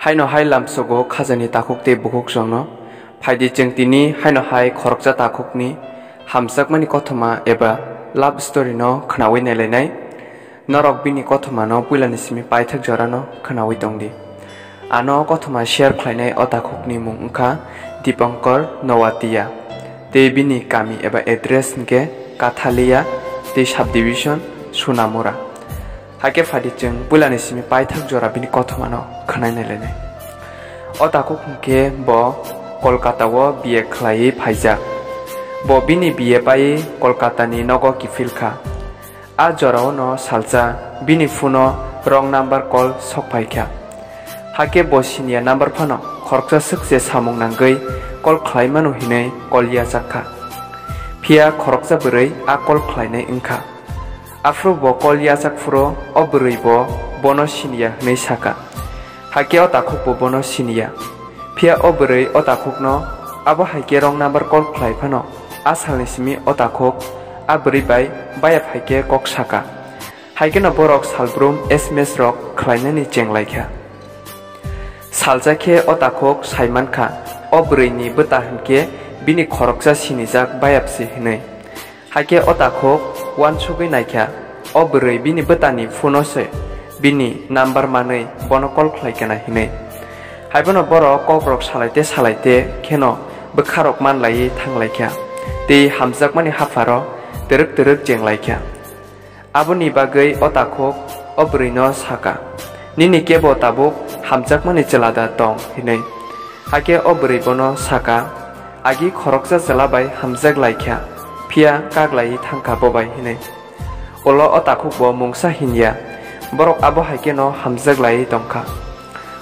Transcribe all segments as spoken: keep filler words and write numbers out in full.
Haino hai lamsogo khajani takhuk tei bukhuksongno. Phaidi chwng tini haino hai khoroksa takhukni hamjakmani kothoma eba love story no khwnawi nailainai. Norok bini kothomano puilani simi paithak jorano khwnawi tongdi. Ano kothoma share khlainai o takhukni mung wngkha Dipankar Noatia. Tei bini kami eba address hwnkhe Kathalia tei subdivision Sunamura. Hakhe phaidi chwng puilani simi paithak jora bini kothomano khwnai nailainai. O takhuk hwnkhe bo Kolkata o B A khlaiwi phaijak. Bo bini B A paiwi Kolkata ni nogo kiphil kha. A jorao no salsa bini phone o wrong number call sok phai kha. Hakhe bo siniya number phano khoroksa swk se samung nangwi call khlai mano hinwi call yachak kha. Phiya khoroksa bwrwi a call khlainai wngkha. Aphuru bo call yachak phuru o bwrwi bo bono siniya hwnwi saka. Hakhe o takhuk bo bono siniya. Phiya o bwrwi o takhukno abo hai khe wrong number call khlai phano a salni simi o takhuk a bwrwi bai baya phai khe kok saka. Hai kheno borok salbrum S M S rok khlainani cheng lai kha. Salsa khe o takhuk sai man kha, o bwrwini bwta hwn khe bini khoroksa sinijak bayapsi hwnwi. Hakhe o takhuk uansugwi naikha, o bwrwi bini bwtani phone-o se bini number manwi bono call khlai kana hinwi. Haiphano borok kokrok salaite salaite kheno bwkharok manlaiwi thanglaikha tei hamjakmani hapharo twrwk twrwk chenglaikha. Aboni bagwi o takhuk o bwrwino saka, "Nini kebo tabuk hamjakmani chwla da tong?" hinwi. Hakhe o bwrwi bono saka, "Agi khoroksa chwla bai hamjak lai kha, phiya kak laiwi thang kha bo bai," hinwi. Ulo o takhuk bo mungsa hinya, borok abo hai kheno hamjak laiwi tong kha.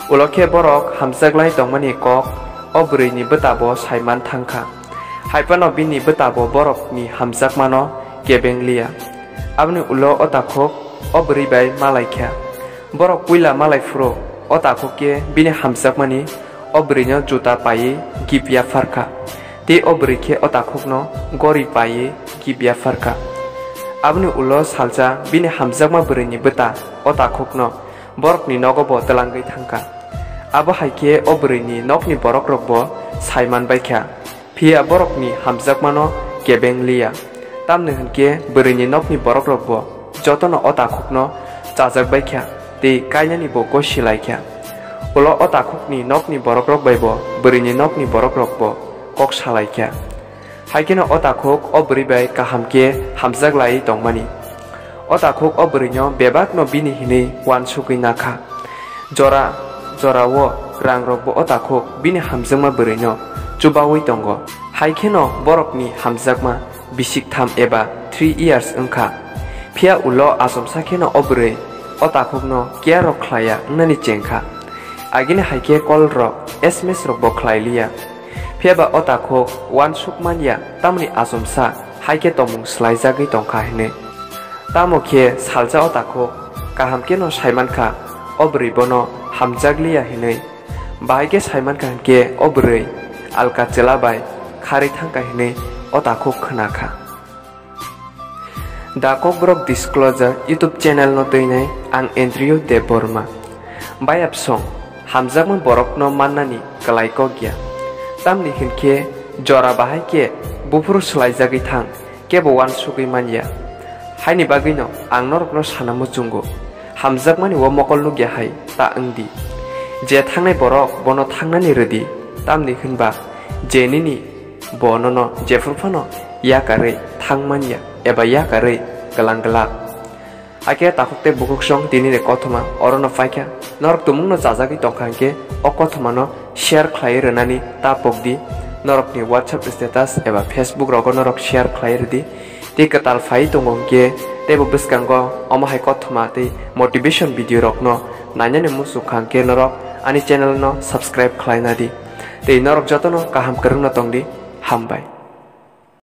Ulo khe borok hamjak lai tongmani kok o bwrwini bwta bo sai man thang kha. Haiphano bini bwta bo borokni hamjakmano kebeng liya. Aboni ulo o takhuk o bwrwi bai malai kha. Borok puila malai phuru o takhuk khe bini hamjakmani o bwrwino juta paiwi gift yaphar kha. Tei o bwrwi khe o takhukno gori paiwi gift yaphar kha. Aboni ulo salsa bini hamjakma bwrwini bwta o takhukno borokni nogo bo twlangwi thang kha. Abo hai khe o bwrwini nokni borokrok bo sai man bai kha. Phiya borokni hamjakmano kebeng liya, tamni hwn khe bwrwini nokni borokrok bo jotono o takhukno chajak bai kha tei kainani bo gosi lai kha. Ulo o takhukni nokni borokrok bai bo bwrwini nokni borokrok bo kok sa lai kha. Hai kheno o takhuk o bwrwi bai kaham khe hamjak lai tongmani. O takhuk o bwrwino bebakno bini hinwi uansugwi na kha. Jora jorao rangrokbo o takhuk bini hamjakma bwrwino chubaui tongo. Hai kheno borokni hamjakma bisik tham eba three years wngkha. Phiya ulo achomsa kheno o bwrwi o takhukno care rok khlaiya wngnani chengkha. Agini hai khe call rok, S M S rokbo khlai liya. Phiya ba o takhuk uansuk man ya, tamoni achomsa hai khe tongmung swlaijagwi tong kha hinwi. Tamo khe salsa o takhuk kaham kheno sai man kha, o bwrwi bono hamjak liya hinwi. Bahai khe sai man kha hwn khe o bwrwi alka chwla bai kharwi thang kha hinwi o takhuk khna kha. The Kokborok Disclosure YouTube channel no twinai ang Andrew Debbarma. Bayapsong, hamjakma borokno mannani kwlai kok ya. Tamni hwn khe jora bahai khe buphuru swlaijagwi thang, kebo uansugwi man ya. Haini bagwino ang norokno sana muchungo, hamjakmani o mokol nuk ya hai ta wng di. Je thangnai borok bono thangnani rw di, tamni hwn ba je nini bo nono jephru phano yakarwi thang man ya eba yakarwi kwlang glak. Hakhe takhuk tei bukhuksong tini ni kothoma orono paikha. Norok tumungno chajagwi tongkha hinkhe o kothomano share khlaiwi rwnani ta pokdi. Norokni WhatsApp status eba Facebook rogo norok share khlaiwi rwdi. Tei kwtal phaiwi tongo hinkhe teibo bwskango omo hai kothoma tei motivation video rokno nainani muchungkha hinkhe norok ani channel no subscribe khlaina di. Tei norok jotono kaham kwrwngno tongdi. Hambai.